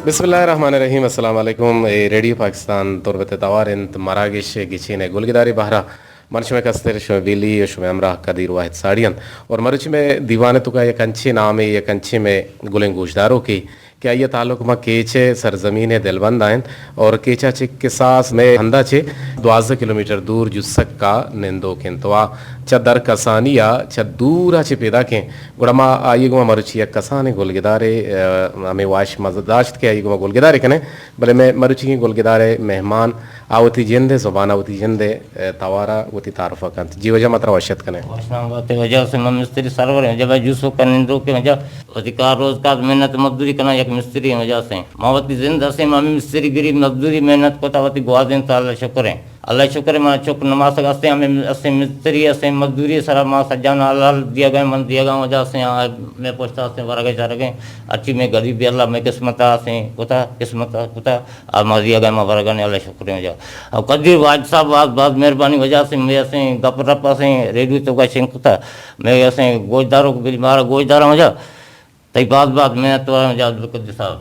بسم اللہ الرحمن الرحیم۔ السلام علیکم۔ اے ریڈیو پاکستان تربت ءِ توار انت، مراگش ءِ گچین ءِ گلگدارے بہرا۔ من شمئے کستر، شمئے بیلی ءُ شمئے ہمراہ قدیر واحد ساڑی انت۔ اور مروچی مئے دیوان ءِ توکا یک انچیں نامے، یک انچیں مئے گلیں گوشداروکے کہ آئی ءِ تعلق ماں کیچ ءِ سرزمین ءِ دلبند ءَ انت اور کیچ ءَ چہ کساس مئے ہند ءَ چہ دوازدہ کلومیٹر دور جسک ءَ نندوک انت ءُ آ چہ در کسانی ءَ چہ دور ءَ چہ پیداک انت۔ گڑا ما آئی ءَ گوما مروچی یک کسانیں گلگدارے، ءَ، ہمے واہش ما داشت کہ آئی ءَ گوما گلگدارے کنیں، بلے مئے مروچیگیں گلگدار ءِ مہمان آ وتی جند ءِ زبان ءَ، وتی جند ءِ، ءَ، توار ءَ وتی تعارف ءَ کنت۔ جی واجہ، ما ترا وش اتک کنیں۔ وش نام بات ئے واجہ، اسے من مستری سرور ایں واجہ، بھائی جوسو کنندو کہ واجہ وتی کار روزگار محنت مزدوری کناں، یک مستری ایں واجہ اسے۔ ما وتی زند اسے، ما ہمے مستری گری مزدوری محنت کتا، وتی گوازینتا، اللہ شکر ایں۔ اللہ شکر ایں، منا چک نماسگ اسے، ہمے اسے مستری اسے، مزدوری سرا ما سجان حلال دیگا، من دیگا واجہ اسے، آ، مئے پشتا اسے، ورگا چارگا۔ اچھی مئے غریبی اللہ مئے قسمتا اسے، کتا، قسمتا کتا۔ آ ما دیگا، ما ورگا نے، اللہ شکر ایں واجہ۔ او قدیر واجہ صاحب، باز، باز مہربانی واجہ اسے، مئے اسے گپ رپ اسے، ریڈیو توکا شنگ کتا۔ مئے اسے گوشداروک بل مارا گوشداراں واجہ۔ تئی باز باز محنت وار واجہ عبدالقدیر صاحب۔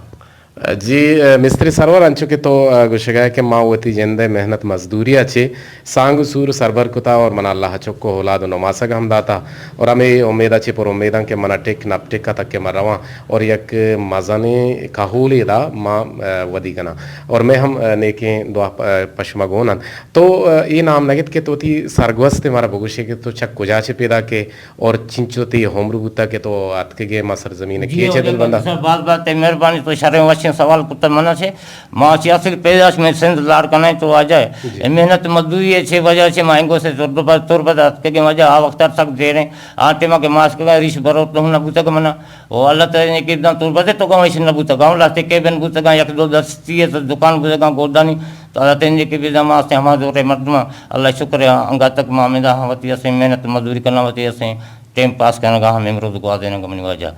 جی، ءَ، مستری سرور، انچو کہ تو، ءَ، گوشگا ئے کہ ما وتی جند ءِ محنت مزدوری ءَ چہ سانگ ءُ سور سربر کتا اور منا اللہ چک ءُ اولاد ءُ نماسگ ہم داتا اور ہمے امید ءَ چہ پر امیداں کہ منا ٹک نپ ٹک ءَ تک کہ من رواں اور یک مزنیں کہولے دا ما، ءَ، ودی کناں اور مئے ہم، ءَ، نیکیں دعا پ-، پہ شما گون انت۔ تو، ءَ، اے نام نگت کہ تو وتی سرگوست ءَ مارا بگوشے کہ تو چہ کجا چہ پیداک ئے اور چنچو تئی عمر بوتا کہ تو اتکگے ما سرزمین جی، کیچ ءِ واجہ دلبندا؟ سر، باز باز تئی مہربانی، تو شریں وشیں سوال کتا منا چہ۔ ما چہ اصل پیداش مئے سندھ لاڑکانہ ایں تو واجہ۔ جی۔ اے محنت مزدوری ءَ چہ واجہ چہ ما انگو سے تربت، تربت اتکگیں واجہ، آ وقت سک دیر ایں۔ آ ٹیما کہ ما اتکگاں ریش بروت نہ بوتگ منا۔ او اللہ تعالی نے کہ داں تربت توکا ایش نہ بوتگاں، لہتے کیبن بوتگاں، یک دو دستی ءِ دکان بوتگاں گودانی۔ تو اللہ تعالی نے کہ بزاں ما اسے ہما دور ءِ مردم، اللہ شکر ایں، انگا تک ما ہمدا وتی اسے محنت مزدوری کناں، وتی اسے ٹائم پاس کنگا ہم امروز گوازینگا منی واجہ۔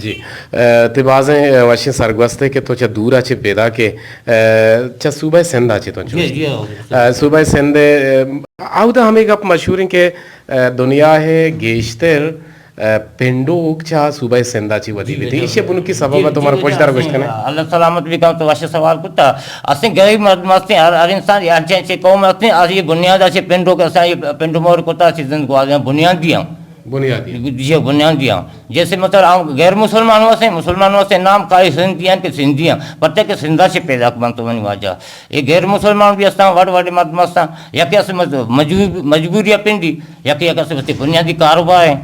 جی، ءَ، تئی بازیں، ءَ، وشیں سرگوستے کہ تو چہ دور ءَ چہ پیداک ئے، ءَ، چہ صوبہ سندھ ءَ چہ تو چوش؟ جی، جی، ہاں۔ ءَ، صوبہ سندھ ءَ، ءَ، اودا ہمے گپ مشہور ایں کہ، ءَ، دنیا ءِ گیشتر، ءَ، پنڈوک چہ صوبہ سندھ ءَ چہ ودی جی، بیت۔ جی، ایشی جی۔ بنکی سبب جی، ءَ تو جی، مارا جی، پشدار گوشت کنے؟ اللہ سلامت بکن، تو وش سوال کتا۔ اسیں غریب مردم ہستیں، ہر، ہر انسان، ہر چین چے قوم ہستیں، آ یہ بنیاد ءَ چہ پنڈوک اساں، یہ پنڈو مور کتا، چیزیں گوازیاں بنیادی ہم۔ بنیادی۔ جی، بنیادی ہم۔ جیسے مثلاً ہم غیر مسلمان ہستیں، مسلمان ہستیں، نام کائی سندھی ہیں کہ سندھی ہیں، پرچہ کہ سندھا سے پیدا بنت منی واجہ۔ یہ غیر مسلمان بھی ہستاں، وڑ وڑ مردم ہستاں، یا کہ اسے مز-، مجبور-، مجبوری پنڈی، یا کہ یک اسے بنیادی کاروبار ہے۔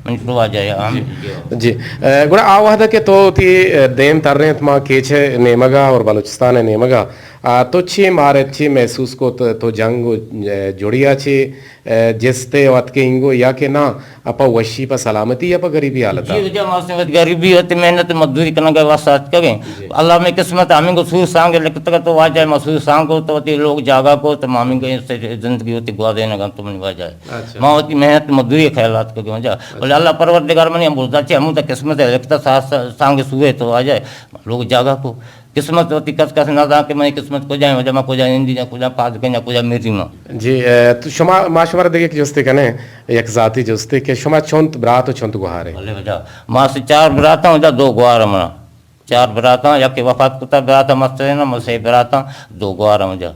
منی تو واجہ ہے، ہم۔ جی۔ جی۔ ءَ، گڑا آ وہدہ کہ تو تی، ءَ، دیم ترینت ما کیچ ءِ نیمگا اور بلوچستان ءِ نیمگا، آ، تو چی مارت، چی محسوس کو تو، تو جنگ و، ءَ، جڑیا چی ءَ، جست ءَ وت کہ انگو یا کہ نا، پہ وشی، پہ سلامتی یا پہ غریبی حالت ءَ؟ جی، جی، ما سے وت غریبی، وت محنت مزدوری کنگ ءِ واسطہ اتکگیں۔ جی۔ اللہ مئے قسمت ہمینگو سور سانگ لکتگ تو واجہ ما سور سانگ کو تو وتی لوگ جاگہ کو تو ما ہمینگو زندگی وتی گوازینگ ءَ تو منی واجہ۔ اچھا۔ ما وتی محنت مزدوری خیالات کو واجہ۔ اچھا۔ بلے اللہ پروردگار منی ہم بزدا چے ہمو تا قسمت ءَ لکتا سا-، سا-، سانگ سوئے تو واجہ لوگ جاگہ کو۔ قسمت وتی کس کس نہ زان کہ منی قسمت کجا ایں، واجہ ما کجا نندی جاں، کجا پاد کن جاں، کجا مری ما۔ جی، ءَ، تو شما، ما شمارا دگہ یک جستے کنیں، یک ذاتی جستے کہ شما چنت برات و چنت گوہارے؟ بلے واجہ، ما سے چار براتاں، واجہ دو گوہار منا۔ چار براتاں، یکے وفات کتا، براتاں مستریناں، ما سے براتاں، دو گوہار واجہ۔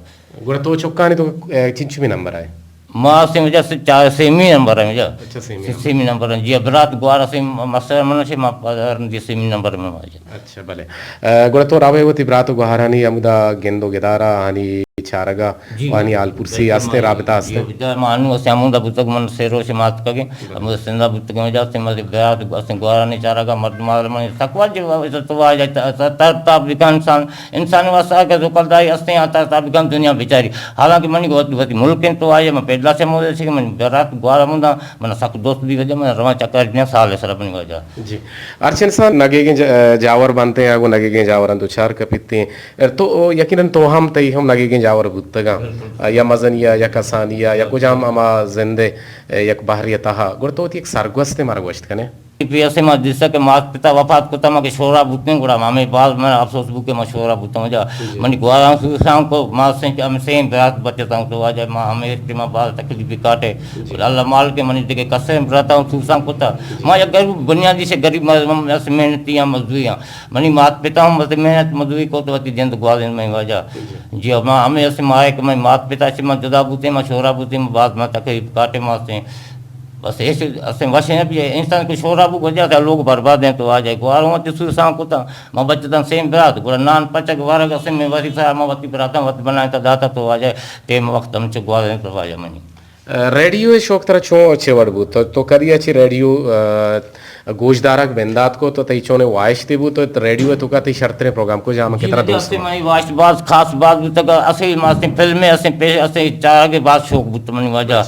گڑا تو چکانی تو، ءَ، چنچمی نمبر آئے؟ ما سے واجہ سے چار، سیمی نمبر ایں واجہ۔ اچھا، سیمی نمبر۔ سیمی نمبر ایں۔ جی، برات گوہار سے مستر من سے ما پدر دی سیمی نمبر من واجہ۔ اچھا، بلے۔ ءَ، گڑا تو راوے وتی برات و گوہارانی ہمودا گند و گدارا آنی چارگا، جی، آنی جی۔ حال پرسی جی، ہستیں، ما، رابطہ جی، ہستیں؟ جی، ما انو اسے ہمودا بوتگ من سے روش مات کگے۔ بلے۔ ہمودا سندا بوتگ واجہ سے مزے برات اسے گوہارانی چارگا مردم آل من سکوا جو تو واجہ تا، تا، تا، تا بکن انسان انسان واسطہ کہ زکل دائی ہستیں، آ تر تا بکن دنیا بیچاری۔ حالانکہ منی وت-، وتی ملک انت تو آئی، من پیدلا سے موجود چی کہ من برات گوارا مندا، من سک دوست بھی وجہ، من رواں چکر دیاں سال سر منی وجہ۔ جی۔ ہرچ انسان نگیگیں ج-، جاور بنتے ہیں، وہ نگیگیں جاوراں دوچار کپیتے ہیں۔ تو یقیناً تو ہم تئی ہم نگیگیں جاور بوتگاں۔ بالکل۔ یا مزنی یا، یا کسانی یا، یا کجام ہما زندے یک بحری تہا۔ گڑ تو وتی ایک سرگوستے مارا گوشت کنے؟ پی ایس ما دیسا کہ مات پتا وفات کتا، ما کہ شورا بوتیں، گڑا ما ہمیں باز من افسوس بو کہ ما شورا بوتاں۔ واجہ جی۔ منی گوارا سوسان کو، ما سیں کہ ہم سیں برات بچتاں تو واجہ ما ہمیں ٹیما باز تکلیف کاٹے۔ جی۔ اللہ مال کے منی دیگه کسے برات سوسان کتا۔ جی۔ ما یک غریب بنیادی سے غریب، ما، ما، محنتی ہم مزدوری ہم۔ منی مات پتا ہم بس محنت مزدوری کو تو وتی جند گوازین میں واجہ۔ جی۔ جی، ما ہمیں اسے ما ایک میں مات پتا سے ما جدا بوتیں، ما شورا بوتیں، ما باز ما تکلیف کاٹے ما سے۔ بس ایسے، اسے وشیں بھی انسان کو شورا بو گجا تھا، لوگ برباد ہیں تو واجہ۔ گواروں تے سوسان کتا، ما بچتاں سیم برات، گڑا نان پچک وارگ اسے میں وتی سا، ما وتی براتاں وت بنائیں تا داتا تو واجہ، ٹیم وقت ہم چ گوازیں تو واجہ منی۔ ریڈیو ءِ شوق ترا چون چے وڑ بوت؟ تو، تو کدی ءَ چہ ریڈیو، ءَ، گوشدارگ بندات کو تو تئی چونیں واہشتے بوت تو ریڈیو ءِ توکا تئی شرتریں پروگرام کو جام؟ جی، کترا جی، دوست اصلی ہوں؟ منی واہش باز خاص باز بوتگ، اصلی ما اصلی فلم ءِ اصلی پیش اصلی چارگ ءِ باز شوق بوت منی واجہ۔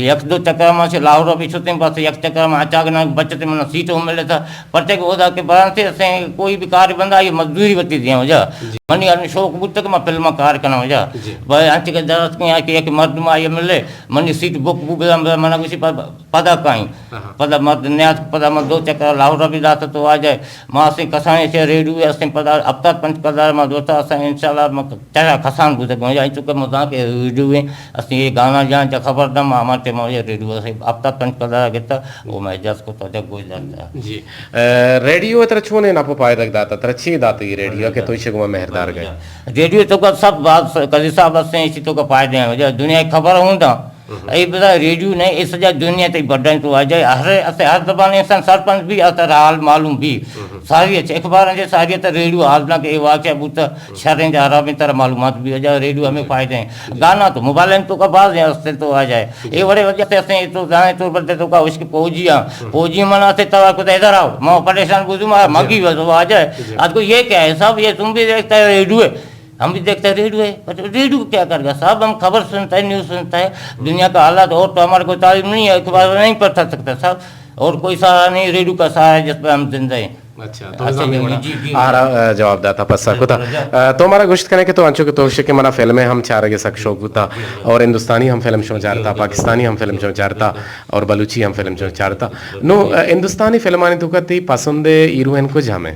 یک دو چکر ما سے لاہور بھی چھوتیں، بس یک چکر ما اچاگ نہ بچتے منا سیٹ ہوں ملے تھا، پرچہ کہ اودا کہ بارن سے اصلی کوئی بھی کار بندہ یہ مزدوری وتی دیاں واجہ۔ جی۔ منی ہر شوق بوتگ ما فلم کار کناں واجہ۔ جی۔ بھائی انچ کہ درس کہ یک مردم آئی ملے، منی سیٹ بک بو، بزاں، بزاں منا گوشی پد-، پدا کائیں۔ ہاں۔ پدا مرد نیاد، پدا من دو چکر لاہور بھی داتا تو واجہ۔ ما اسیں کسانیں چہ ریڈیو اسیں پدا ہفتاد پنچ کلدار ما دوتا اسیں انشاءاللہ ما چرا کسان بوتگ۔ یا چونکہ مزاں کہ ریڈیو ہیں، اسیں یہ گانا جان چا خبر دم ما ہمارے ٹائم یہ ریڈیو اسیں ہفتاد پنچ کلدار گتا، وہ میں جس کو تو جگ گوش داتا۔ جی۔ ءَ، ریڈیو ءَ ترا چونیں نپ ءُ پائدگ داتا؟ ترا چی داتی ریڈیو ءَ کہ تو ایشی گوما مہردار گئے؟ ریڈیو ءِ توکا سب باز قاضی صاحب ہستیں، ایشی توکا پائدے ہیں۔ واجہ دنیا ءِ خبر ہوں دا۔ ہم۔ اے بدا ریڈیو نہیں، اس جا دنیا تے بڑھائیں تو واجہ ہر، اسے ہر زبان انسان سرپنچ بھی، اسے ہر حال معلوم بھی۔ ہم۔ ساری اچھے اخبار ہیں، ساری تے ریڈیو حال نہ کہ اے واقعہ بوتا، ہم۔ شریں جا حرابیں ترا معلومات بھی واجہ ریڈیو ہمیں فائدے ہیں۔ گانا تو موبائل ءِ توکا باز ہیں، اسے تو واجہ۔ اے وڑے وجہ سے اسیں تو زانے تو بلتے توکا اس کے فوجی ہاں۔ فوجی منا سے توا کو ادھر آؤ، ما پریشان بوزو ما مگی وزو واجہ۔ جی۔ آج کو یہ کیا ہے صاحب، یہ تم بھی دیکھتا ہے ریڈیو ہے، ہم بھی دیکھتا ہے ریڈیو ہے، پر ریڈیو کیا کر گا صاحب، ہم خبر سنتا ہے، نیوز سنتا ہے، دنیا کا حالات، اور تو ہمارے کو تعلیم نہیں ہے، اخبار نہیں پڑھ سکتا صاحب، اور کوئی سہارا نہیں، ریڈیو کا سہارا ہے جس پہ ہم زندہ ہیں۔ اچھا، تو اچھا، نظام جی، بڑا جی، جی۔ آرا، ا، جواب داتا پسا کتا۔ ا، تو مارا گوشت کنے کہ تو انچو کہ تو گوشے کہ منا فلمیں ہم چارگ سک شوق بوتا اور ہندوستانی ہم فلم شو چارتا، پاکستانی ہم فلم شو چارتا اور بلوچی ہم فلم شو چارتا۔ نو، ا، ہندوستانی فلمانی توکا تئی پسند ہیروئن کجھ ہمیں؟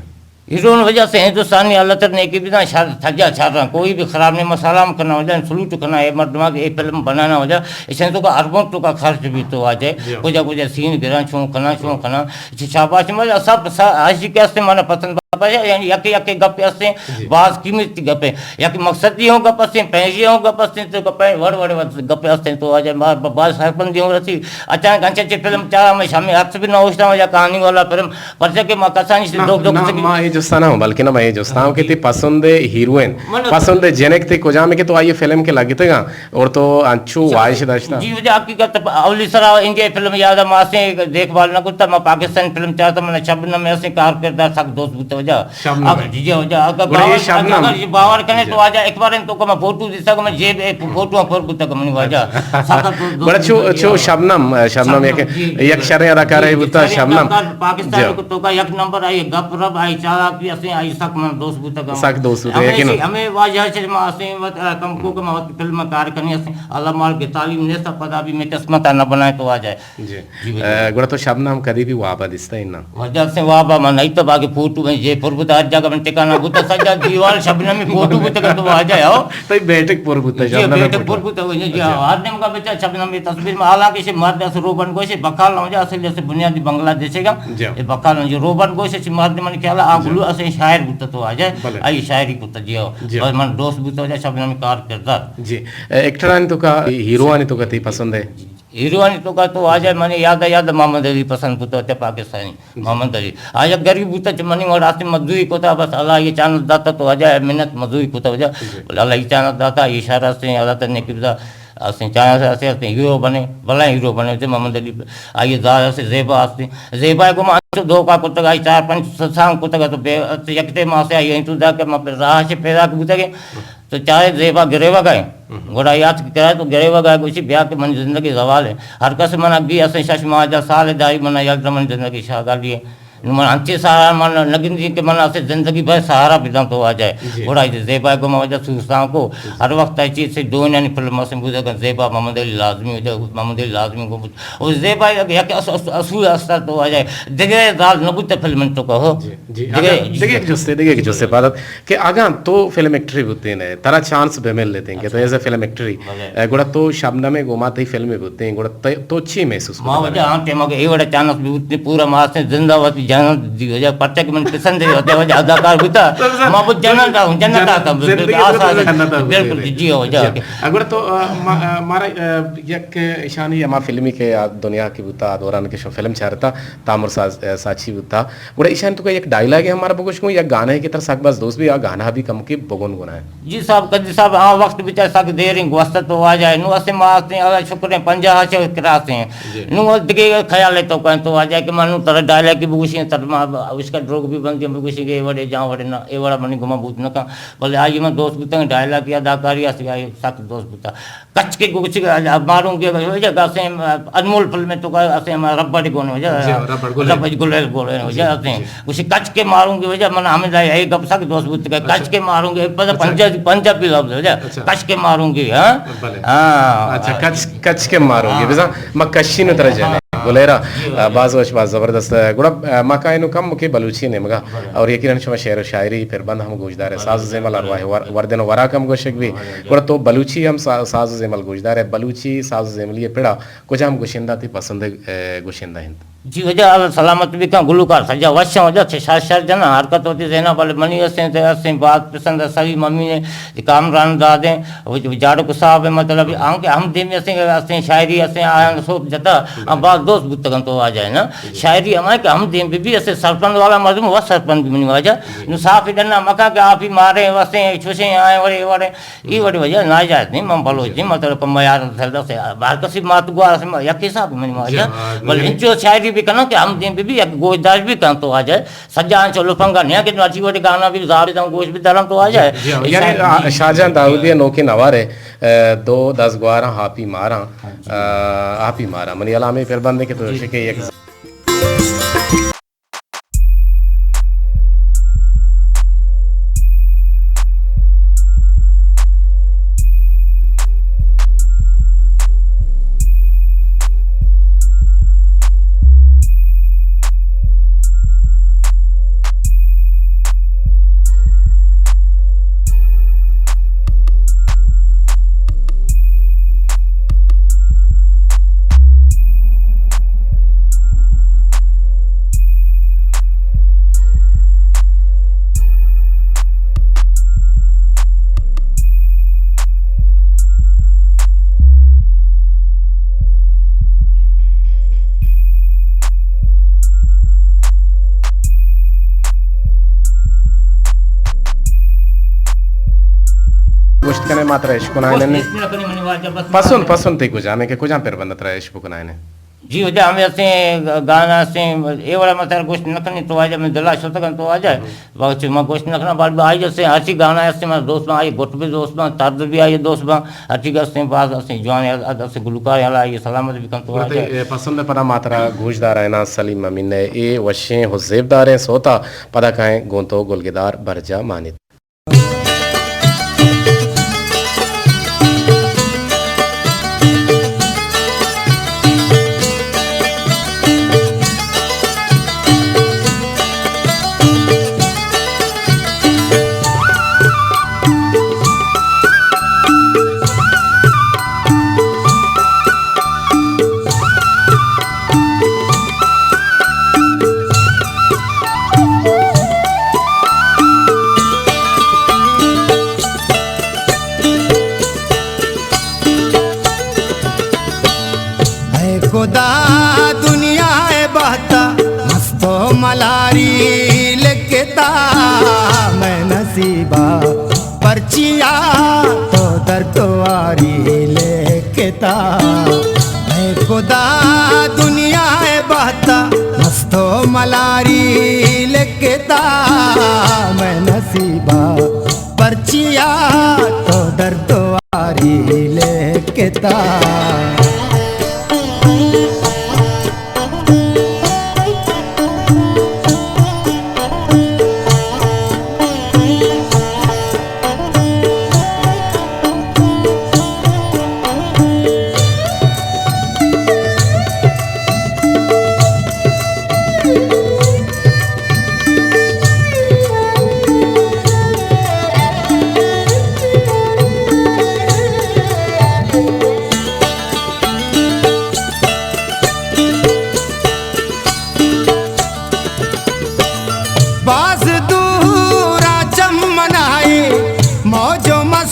ہیروئن واجہ سے ہندوستانی اللہ تر نیکی بداں شر، تھجا شر، کوئی بھی خراب نہیں، مسالام کرنا واجہ، سلوٹ کرنا، اے مردماں اے فلم بنانا واجہ، اس توکا اربوں توکا خرچ بھی تو واجہ، جی۔ کجا کجا سین گران، شون کنا، شون کنا، اچھا، شاباش، مطلب، سب، سب، ہر چیز کے استے مانا پسند بابا ہے، یعنی یک یک گپ استے، جی۔ باز قیمتی گپ ہے۔ یک مقصدی ہوں گپ استے، پیشی ہوں گپ استے، تو گپ ہے، وڑ وڑ وڑ گپ استے، تو آجا ما-، ب-، باز سرپندی ہوں رسی۔ اچانک انچے چے فلم چارا میں شامی عکس بھی نہ ہوشتا ہوں یا کہانی والا فلم، پرچہ کہ ما کسانی سے نہ، دکھ دکھ نہ، سکی۔ ما یہ جستا نہ ہوں، بلکہ نہ، میں یہ جستا ہوں کہ جی۔ تئی پسند ہیروئن، من پسند جنک تئی کجام ہے کہ تو آئیے فلم کے لگتے گا؟ اور تو انچو چلو۔ واہش داشتا؟ جی، واجہ حقیقت اولی سرا انڈیا فلم یاد ما سے دیکھ بھال نہ کرتا، ما پاکستان فلم چاہتا، من شبنم میں سے کار کردار سک دوست بوتا واجہ۔ شبنم اب ہے۔ جی، جی، واجہ، اگر گڑا یہ باور، شبنم۔ اگر یہ باور کریں جی۔ تو واجہ ایک بار ان تو کو میں فوٹو دیتا کہ میں جیب اے فوٹو پر بوتا کہ منی واجہ۔ اچھا۔ سک دوست گڑا چو، بوتا چو واجہ۔ شبنم، شبنم شبنم، یک، جی، جی۔ یک شریں اداکار ہے جی، بوتا شریں شبنم۔ اداکار پاکستان جی۔ کو تو کا یک نمبر آئی گپ رب آئی چالاک بھی اسیں آئی سک من دوست بوتا کہ سک دوست بوتا، ہمیں یقیناً۔ سے، ہمیں واجہ سے ما اسیں وقت، آ، کم کو کہ ما وقت فلم کار کرنی اسیں۔ اللہ مال کے تعلیم نے سب پدا بھی میں قسمت نہ بنائے تو آ جائے۔ جی۔ جی، بھائی۔ اے، گڑا تو شبنم کدی بھی وابا دیستا ہے نا؟ واجہ سے وابا من نہیں تو باقی فوٹو میں جے پر بوتا ہر جگہ من ٹھکانا بوتا سجا دیوال شبنم میں فوٹو بوتا کر تو آ جائے ہو۔ تو بیٹک پر بوتا جی، شبنم میں بیٹک فوٹو۔ پر بوتا ہو، جی، اچھا۔ ہر نیم کا بچہ شبنم میں تصویر میں حالانکہ سے مرد اس روبن کو سے بکال نہ ہو جا اصل جیسے بنیادی بنگلہ دیشے گا۔ جی۔ یہ بکال نہ جو روبن کو سے مرد من خیال آ جی۔ گلو اسے شاعر بوتا تو آ جائے۔ بلے۔ آئی شاعری کو جی ہو۔ جی۔ بس من دوست بوتا ہو جا شبنم میں کار کردار۔ جی۔ اے، ایکٹرانی تو کا، ہیروانی تو کا تی پسند ہے؟ ہیروانی تو کا تو واجہ منی یاد ہے، یاد محمد علی پسند بوتا تھا پاکستانی۔ جی۔ محمد علی۔ آ یک غریب بوتا چ منی وڑ آستے مزدوری کوتا بس اللہ یہ چانس داتا تو واجہ منت مزدوری کوتا واجہ۔ جی۔ اللہ یہ چانس داتا، یہ اشارہ سے اللہ تنے کبدا اسیں چانس اسے اسیں ہیرو بنے، بھلا ہیرو بنے تے محمد علی۔ آئیے زار اسے زیبا استے۔ زیبا کو ما دھوکا کوتا گا، چار پنچ سانگ کوتا گا تو بے، یکتے ما سے آئیے تو دا کہ ما راہ سے پیدا بوتا گے۔ تو چارے زیبا گریوگ ءَ۔ ہم۔ گڑا یات کرا تو گریوگ ءَ گوشی، بیا کہ منی زندگی زوال ہے۔ ہر کس منا گی اسیں شش ماہ جا سال داری منا یک دم منی زندگی شاگالی ہے۔ نوں من انچیں سہارا من نہ گندیں کہ من اسے زندگی بھر سہارا بداں تو واجہ۔ جی۔ گڑا اے زیبا گوں ما واجہ سوستاں کو۔ جی۔ ہر وقت اے چیز سے دوئینانی فلم اسے بودا کہ زیبا محمد علی لازمی واجہ، محمد علی لازمی کو۔ او زیبا یک اس-، اس-، اصول است تو واجہ۔ دگہ زال نہ بوتا فلم تو کہو۔ جی۔ جی، دگہ اگاں دگہ یک جستے، دگہ یک جستے پادات کہ اگاں تو فلم ایکٹری بوتیں، ترا چانس بہ مل لیتیں کہ تو اچھا۔ ایز اے فلم ایکٹری، بلے۔ اے، گڑا تو شبنم ءِ گوما تئی فلمے بوتیں، گڑا تے-، تو چی محسوس ما کتگ؟ وجہ آں ٹائم کہ اے وڑا چانس بوتیں، پورا ما استیں زندہ وتی جنت دی وجہ، پرچہ کہ من پسند ہے وجہ، وجہ اداکار بوتا، ما بہت جنت آ ہوں، جنت آتا، زندگی آس تو آس، جنت آ، بالکل، جی، جی، وجہ۔ جی۔ گڑا تو، آ، ما-، آ، مارا، آ، یک ایشانی ہما فلمی کہ آ دنیا کی بوتا، آ دوران کہ شو فلم چارتا، تامر ساز-، آ، ساچی بوتا۔ گڑا ایشانی توکا یک ڈائیلاگے ہم مارا بگوش گوں، یک گانا ہے کہ ترا سک باز دوست بی، آ گانا بھی کم کے بگون گنا ہے۔ جی صاحب، قاضی صاحب، آ وقت بچار سک دیریں گوستہ تو واجہ ہے۔ نوں اسے ما استیں، اگر شکریں پنجاہ چہ کراسیں۔ جی۔ نوں دگہ خیال ہے تو کہیں تو واجہ کہ من نوں ترا ڈائیلاگ کی بگوشیں، تر ما اس کا ڈروگ بھی بندی بگوشیں کہ اے وڑے جاں وڑے نہ، اے وڑا منی گما بوت نہ کن۔ بلے آئی من دوست بوتاں، ڈائیلاگ یا اداکاری اسی آئی سک دوست بوتا۔ کچ کے گوشی ماروں گے وجہ اسے انمول فلم تو کا اسے ہم ربڑ گون وجہ۔ جی، ربڑ گلے۔ ربڑ گلے گلے وجہ جی، اسے۔ جی۔ گوشی کچ کے ماروں گے وجہ من ہمیں دائی اے گپ سک دوست بوت کا اچھا۔ کچ کے ماروں گے پتہ اچھا۔ پنجابی، پنجابی لفظ وجہ اچھا۔ کچ کے ماروں گے، ہاں؟ بلے۔ ہاں۔ اچھا، کچ، کچ کے ماروں گے۔ ہاں۔ بزاں ما کشی نو ترا جانے۔ ہاں۔ گلیرا، جی، آ، جی۔ باز وش، باز زبردست۔ گڑا، آ، ما کائنو کم کے بلوچی نیمگا۔ بلے۔ اور یقیناً شما شعر و شاعری پر بند ہم گوشدار ہے۔ بلے، ساز و زیمل بلے۔ ارواح ور-، وردن و ورا کم گوشگ بھی۔ بلے۔ گڑا تو بلوچی ہم سا-، ساز و زیمل گوشدار ہے، بلوچی ساز و زیملی پڑا کجام گوشندہ تئی پسند، اے، گوشندہ انت؟ جی وجہ اللہ سلامت بکن، گلوکار سجا وش ہیں وجہ، چہ شر شر جنا حرکت ہوتی زینا، بلے منی اسیں تے اسیں بات پسند ہے سوی ممی نے، جی کامران دادیں، وہ جو جاڑو کو صاحب ہے مطلب، آن کے ہم دیم اسیں، اسیں شاعری اسیں آیان سوپ جتا، ہم باز دوست بوتگن تو واجہ ہے نا۔ شاعری ہمائیں کہ ہم دیم بھی، بھی اسیں سرپند والا مردم، وہ سرپند بھی منی واجہ۔ نو صاف ڈنا مکا کہ آپ ہی مارے، وسیں، چوشیں آئیں، وڑے، وڑے۔ اے وڑی وجہ ناجائز نہیں، من بلوچ نہیں، مطلب کہ میار سردا سے ہر کسی مات گوار سے یک حساب منی ما جی، جائے۔ ہاں، بل جی۔ انچو شاعری بھی کنا کہ ہم دین بھی، بھی یک گوشدار بھی کن تو آ جائے۔ سجا انچو لفنگا نہیں کہ ناچی وڑی گانا بھی زار دم گوش بھی درم تو آ جائے۔ جی، ہاں، یعنی، آ، شاہ جان داودی نوکے نوارے، اے، دو دس گواراں ہاپی ماراں، ہاں جی۔ اے، ہاپی ماراں۔ منی علامے پر بندے کہ تو جی۔ شکے یک گوشت کنے ما ترا اش کنائیں۔ پسند، پسند تئی کجام ہے کہ کجام پر بندہ ترا اش بکنائیں؟ جی، واجہ ہمے ہستیں گانا ہستیں، اے وڑا ما ترا گوشت نہ کنیں تو واجہ من دلا شتگن تو واجہ۔ باوچی ما گوشت نہ کناں، بال آئی ہستیں، ہرچی گانا ہستیں، ما دوست باں، آئی گٹ بھی دوست باں، طرز بھی آئی دوست باں، ہرچی ہستیں، باز ہستیں، جوان ہستیں، گلوکار، اللہ آئی سلامت بکن تو واجہ۔ پسند پدا ما ترا گوشدار آئینا سلیم امین نے اے وشیں و زیبداریں سوتا پدا کائیں گوں تو گلگدار برجا مانیت۔ اے خدا، دنیا ءِ بہت ءَ مست ءُ ملاری لکھتا مئے نصیب ءَ، پرچیا تو دردواری لکھتا۔ اے خدا، دنیا ءِ بہت ءَ مست ءُ ملاری لکھتا مئے نصیب ءَ، پرچیا تو دردواری لکھتا۔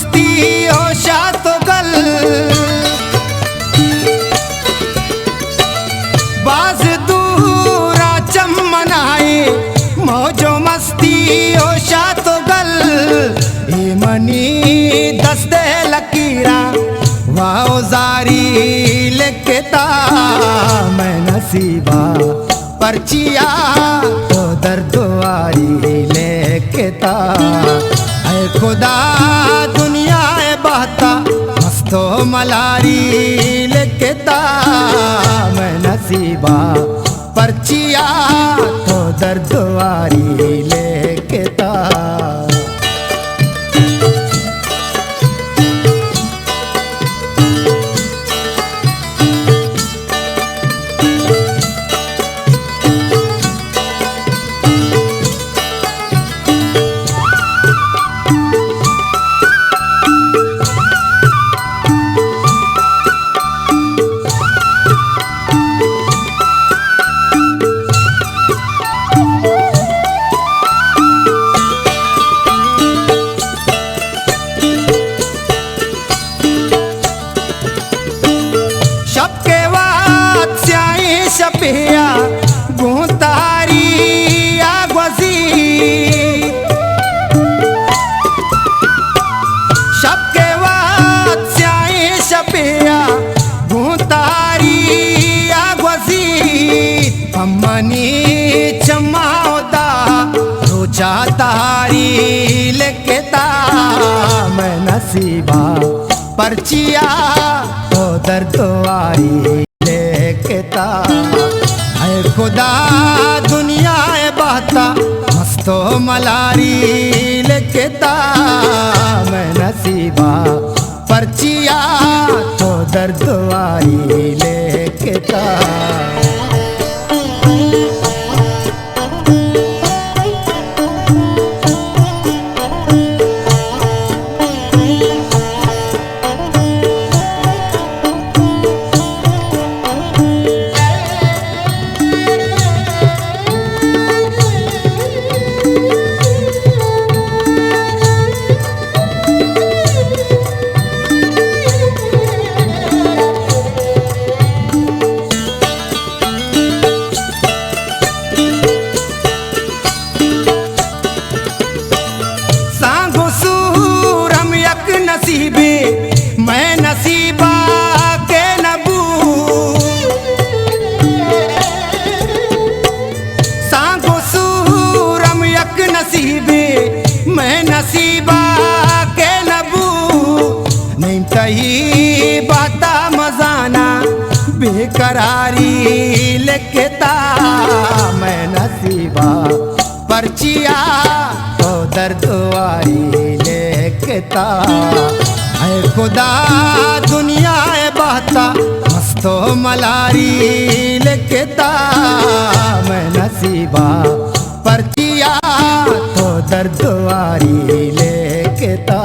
مستی ہوشا تو گل، باز دورا چمنائے موج و مستی ہوشا تو گل۔ اے منی دست لکیرا واو زاری لکھتا میں نصیبا، پرچیا تو درد واری لکھتا۔ اے خدا، دنیا ءِ بہتا مست و ملاری لکھتا میں نصیبا، پرچیا تو درد واری لکھتا۔ شپ کے وات سیاہیں شپیا گوں تاری آ گوزی۔ شپ کے وات سیاہیں شپیا گوں تاری آ گوزی۔ امنی چما ہوتا روچا تاری لکھتا میں نصیبا، پرچیا تو درد واری لکھتا۔ اے خدا، دنیا ءِ بہتا مست و ملاری لکھتا میں نصیبا، پرچیا تو درد واری لکھتا۔ سانگ و سور ہم یک نصیبے، مئے نصیبا کہ نہ بو۔ سانگ و سور ہم یک نصیبے، مئے نصیبا کہ نہ بو۔ نئیں تئی بہتا مزانا بے قراری لکھتا مئے نصیبا، پرچیا تو درد واری لکھتا۔ اے خدا، دنیا ءِ بہتا مست و ملاری لکھتا مئے نصیبا، پرچیا تو درد واری لکھتا۔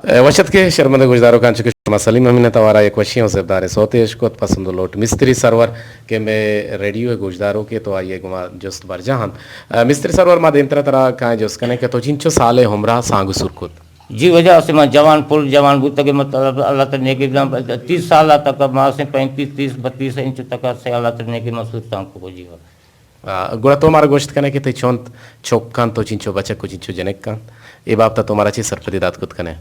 اے، وش اتکے شرمندیں گوشداروکاں، چونکہ شما سلیم امین ءِ توارا یک وشیں و زیبداریں سوتے اشکت، پسند و لوٹ مستری سرور کہ مئے ریڈیو ءِ گوشداروکے تو آئی ءَ گما جست برجاہ انت۔ اے، مستری سرور، ما دیمترا ترا کائیں جست کنیں کہ تو چنچو سالے عمرا سانگ و سور کت؟ جی واجہ، اسے ما جوان، پل جوان بوتگے، مطلب اللہ تعالی نیکی بدنت، تیس سال تک ما اسے، پینتیس، تیس، بتیس انچو تک اسے اللہ تعالی نیکی ما سور سانگ کو جی واجہ۔ آ، گڑا تو مارا گوشت کنے کہ تئی چونت چک انت، تو چنچو بچک و چنچو جنک انت، اے بابت تو مارا چے سرپدی دات کت کنے؟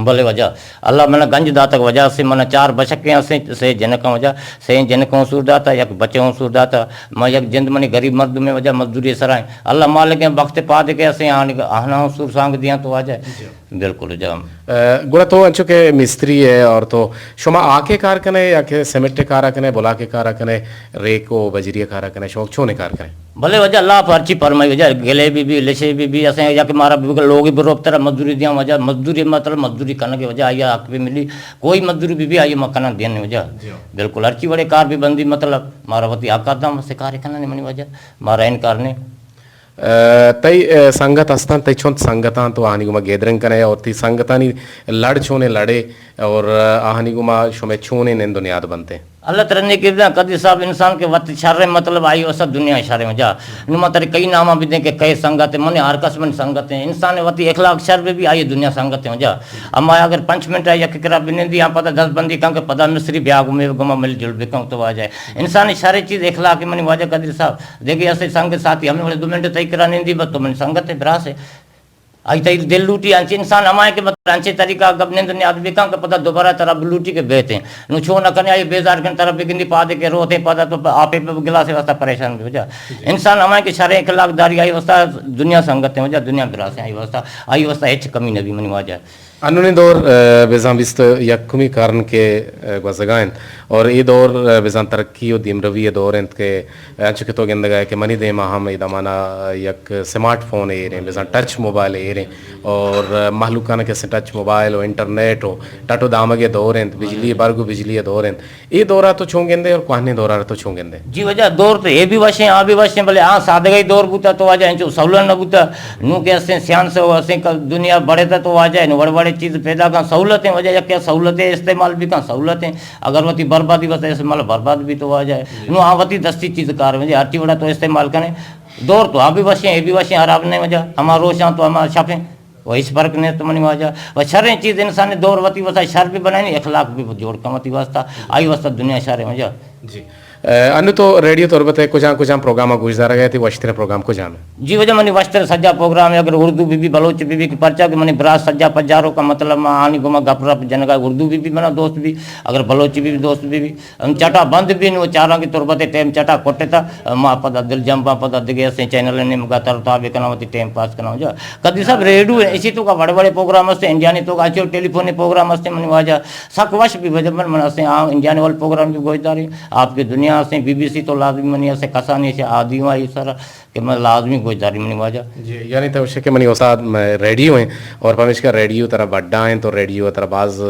بلے واجہ، اللہ منا گنج داتگ واجہ، سے منا چار بچکیں ہستیں، سے جنکاں واجہ، سے جنکاں سور داتا، یک بچوں سور داتا۔ ما یک جند منی غریب مردمے واجہ، مزدوری سرائیں۔ اللہ مالکیں بخت پادے کہ اسے آنگ، آہنا سور سانگ دیاں تو واجہ۔ جی۔ بالکل جناب۔ اے، گڑا تو انچو کہ مستری ئے اور تو شما آکے کار کنے یا کہ سیمنٹ کارا کنے، بلاکے کارا کنے، ریک و بجری کارا کنے، شما چونے کار کنے؟ بلے واجہ، اللہ پہ ہرچی فرمائی واجہ، گلے بی بی، لشے بی بی، اسیں یا کہ مارا بی لوگ بروپتر مزدوری دیاں واجہ، مزدوری مطلب مزدوری کنگے واجہ، آئی حق بی ملی، کوئی مزدوری بی بی آئی ما کنن دین واجہ۔ جی۔ بالکل ہرچی وڑے کار بی بندی مطلب مارا وتی حق آدم سے کار کنن منی واجہ، مارا انکار نے۔ اے، تئی، اے، سنگت ہستاں، تئی چنت سنگتاں تو آہانی گوما گیدرنگ کنے اور تئی سنگتانی لڑ چونے لڑے اور، اے، آہانی گوما شمے چونے نند و نیاد بنتے؟ اللہ ترا نیکی بداں۔ قاضی صاحب، انسان کہ وت شر ایں، مطلب آئی واسطہ دنیا شر ایں وجہ۔ نوں ما ترے کئی ناماں بدیں کہ کئے سنگت ایں، منی ہر کس منی سنگت ایں۔ انسان وتی اخلاق شر بہ بی، آئی دنیا سنگت ایں وجہ۔ اما اگر پنچ منٹ آ یک کرا بنندی، آ پدا دست بندی کن کہ پدا مصری بیا گوں مئے گوما مل جل بکن تو واجہ۔ انسان شر چیز اخلاق ایں منی واجہ قاضی صاحب۔ دیکھے ایسے سنگ ساتھی ہمیں وڑے دو منٹ تئی کرا نندی، بس تو منی سنگت ایں، براس ایں۔ آئی تئی دل لوٹی، انچیں انسان ہمائیں کہ مطلب انچیں طریقہ گپ نند نیاد بکن کہ پدا دوبارہ ترا بلوٹی کہ بیت ایں۔ نوں چو نہ کنے، آئی بیزار کن ترا بگندی پادے کہ روت ایں، پدا تو آپے پہ گلاسے واسطہ پریشان بی وجہ۔ انسان ہمائیں کہ شر ایں اخلاق داری، آئی واسطہ دنیا سنگت ایں وجہ، دنیا براس ایں آئی واسطہ، آئی واسطہ ہچ کمی نہ بی منی واجہ۔ انونی دور، ء، بزاں بیست یکمی قرن کہ، ء، گوزگا انت اور اے دور، ء، بزاں ترقی و دیمروی ء دور انت کہ انچو کہ تو گندگ ء کہ منی دیما ہم اے دمانا یک سمارٹ فون ایر انت، بزاں ٹچ موبائل ایر انت اور مہلوکاں کہ ٹچ موبائل و انٹرنیٹ و ٹٹ و دامگ ء دور انت، بجلی برگ و بجلی ء دور انت۔ اے دورا تو چون گندے اور کوہنیں دورا تو چون گندے؟ جی واجہ، دور تو اے بھی وشیں، آ بھی وشیں، بلے آ سادگی دور بوتا تو واجہ انچو سہولت نہ بوتا۔ نوں کہ استیں سائنس و استیں ک-، دنیا بڑھتا تو واجہ نوں وڑ وڑے چیز پیدا کن سہولت ایں واجہ، یک سہولت ایں استعمال بھی کن سہولت ایں۔ اگر وتی بربادی واسطے استعمال برباد بھی تو واجہ۔ نوں آ وتی دستی چیز کار واجہ، ہر چی وڑا تو استعمال کنے۔ دور تو آ بھی وشیں، اے بھی وشیں، خراب نہیں واجہ۔ ہما روشاں تو ہما شپیں۔ و ہچ فرق نیست منی واجہ۔ و شریں چیز انسان دور وتی واسطہ شر بھی بنائیں، اخلاق بھی جوڑ کن وتی واسطہ، آئی واسطہ دنیا شر ایں واجہ۔ جی۔ ء، انو تو ریڈیو تربت ء کجام کجام پروگرام ء گوش دارگ ء ئے؟ وشتریں پروگرام کجام انت؟ جی واجہ، منی وشتر سجا پروگرام ایں، اگر اردو بھی بھی، بلوچی بھی بھی، کہ پرچا کہ منی برات سجا پجارو کا مطلب ما آنی گوما گپ رپ جنگا اردو بھی بھی منا دوست بھی، اگر بلوچی بھی بھی دوست بھی بھی۔ ہم چٹا بند بی نوں چاراں کہ تربت ء ٹائم چٹا کٹتا، ما پدا دل جمباں، پدا دگہ اسیں چینل نیمگا تر تا بکناں، وتی ٹائم پاس کناں۔ جا قاضی صاحب، ریڈیو ایں، اسی توکا وڑ وڑے پروگرام ہستیں، انڈیانی توکا اچو ٹیلی فونی پروگرام ہستیں منی واجہ، سک وش بی واجہ۔ من، من اسیں آ انڈیانی والے پروگرام بھی گوش داریں، آپ کی دنیا ہستیں، بی بی سی تو لازمی منی اسیں کسانی سے آدی ہوں آئی سر کہ من لازمی گوش داری منی واجہ۔ جی، یعنی تو گوشے کہ منی استاد م-، ریڈیو ایں اور پمیشکا ریڈیو ترا بڈا ایں، تو ریڈیو ترا باز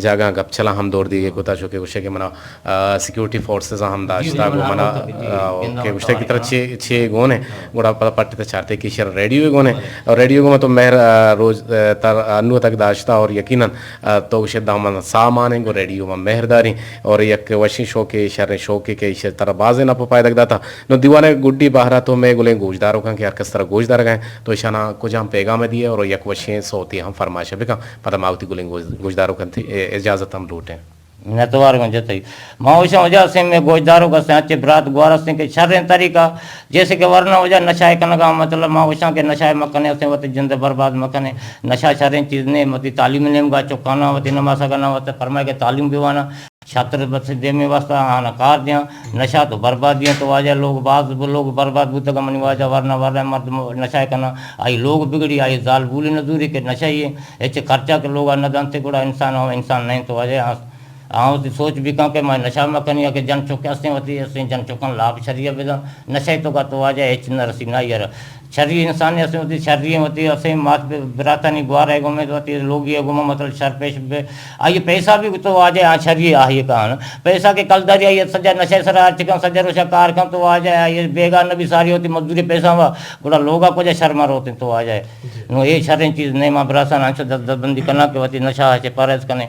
جاگہاں گپ چلاں ہم دور دیگ ء کتا، چو کہ گوشے کہ منا، آ، سیکورٹی فورسز ہم داشتا، گوں منا، آ، کہ گوشتے کہ ترا چے، چے گون ایں، گڑا پدا پٹ تے چارتے کہ ایشرا ریڈیو گون ایں۔ اور ریڈیو گون تو مہر، آ، روز، آ، تر انو تک داشتا اور یقیناً، آ، تو گوشے دامن سامان ایں، گوں ریڈیو ما مہر داریں اور یک وشیں شوقے، شریں شوقے کہ ایشی ترا بازیں نپ و پائدگ داتا۔ نوں دیوان ء گڈی بہر ء تو مئے گلیں گوشداروکاں کہ ہر کس ترا گوش دارگ ء انت، تو ایشاناں کجام پیغام ء دیئے اور یک وشیں صوتی ہم فرمائش بکن، پدا ما وتی گلیں گوش-، گوشداروکاں تئی اجازت ہم لوٹیں۔ منتوار گوں جتئی۔ ما وشاں وجہ اسیں مئے گوشداروک استیں، اچے برات گوار استیں کہ شریں طریقہ، جیسے کہ ورنا وجہ نشہ کنگا، مطلب ما وشاں کہ نشہ مکنے، اسیں وتی جند برباد مکنے، نشہ شریں چیز نے، وتی تعلیم نیمگا چکانا، وتی نماسگانا واسطے فرمائے کہ تعلیم بوانا۔ شتر بس دیمے واسطہ آنا کار دیاں، نشہ تو بربادی ایں تو واجہ لوگ باز لوگ برباد بوتگ، منی واجہ ورنا ورنا مردم نشہ کناں، آئی لوگ بگڑی، آئی زال بولی نزوری کہ نشہ ہی ایں، ہچ خرچہ کہ لوگا نہ دنتے گڑا انسان ہم انسان نہیں تو واجہ آں، آں وتی سوچ بکن کہ ما نشہ مکنی کہ جن چک استیں وتی استیں جن چکاں لاپ شریعہ بداں، نشہ توکا تو واجہ ہچ نہ رسی نہ یار۔ شری انسانے اسیں وتی، شری وتی اسیں مات براتانی گوارے گومے وتی لوگی گوما مطلب شر پیش بے۔ آئی پیسہ بھی تو واجہ آ شری آہی کان۔ پیسہ کے کلداری آئی سجا نشے سرا ہر چکن سجا روشا کار کن تو واجہ آئی بیگا نبی ساری وتی مزدوری پیسہ وا۔ گڑا لوگا کجا شر مروتے تو واجہ۔ نوں اے شریں چیز نہیں، ما براسان انچو دست دست بندی کنا کہ وتی نشہ چے پرہیز کنے۔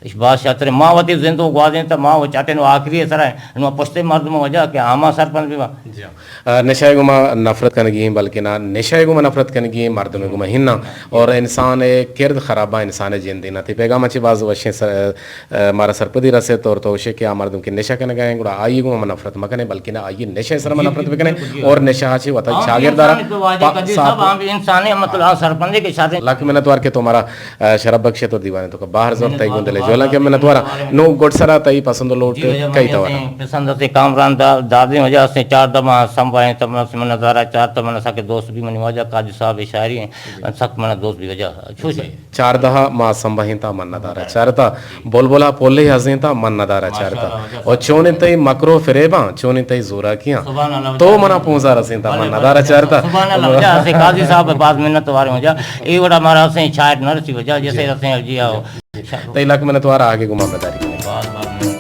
اش باز شاتر ما وتی زندو گوازینتا، ما و چاٹن و آخری سرا نوں پشتے مردم وجہ کہ آما سرپند بیوا۔ جی ہاں۔ آ، نشہ ء گوما نفرت کنگی ایں، بلکہ نا نشہ ء گوما نفرت کنگی ایں، مردم ء گوما ہناں اور انسان ء کرد خراباں، انسان ء جند ہناں۔ تئی پیغام ء چہ باز وشیں سر-، آ، مارا سرپدی رسیت اور تو گوشے کہ آ مردم کہ نشہ کنگا ایں، گڑا آئی ء گوما نفرت مکنے، بلکہ نا آئی نشہ ء سرا نفرت بکنے اور نشہ ء چہ وتا چاگرد دارا۔ انسان ہے، مطلب، آ سرپندے کہ شریں۔ لک منتوار کہ تو مارا ء، شرپ بخش ء تو دیوان ء توکا بہر زرت، تئی گوں دل ء جہلاں کہ منتواراں۔ نوں گڈ سرا تئی پسند و لوٹ کئی توار انت؟ پسند است کامران دا-، دادیں وجہ است، چار دہ ماہ سمبھائیں تب من نظارہ چار تب من سک دوست بھی منی واجہ قاضی صاحب شاعری ہیں، سک من دوست بھی وجہ۔ چار دہ ماہ سمبھائیں تا من ندارہ چارتا، بلبلا پلے ہزیں تا من ندارہ چارتا۔ اور چونیں تئی مکرو فریباں، چونیں تئی زوراکیاں، تو منا پونزا رسیں تا من ندارہ چارتا۔ سبحان اللہ، وجہ سے قاضی صاحب باز منت وار وجہ۔ اے وڑا مارا سے شاعر نہ رسی وجہ، جیسے رسیں جی آؤ۔ تئی لک منت وار، آگے گمان بداری کنیں۔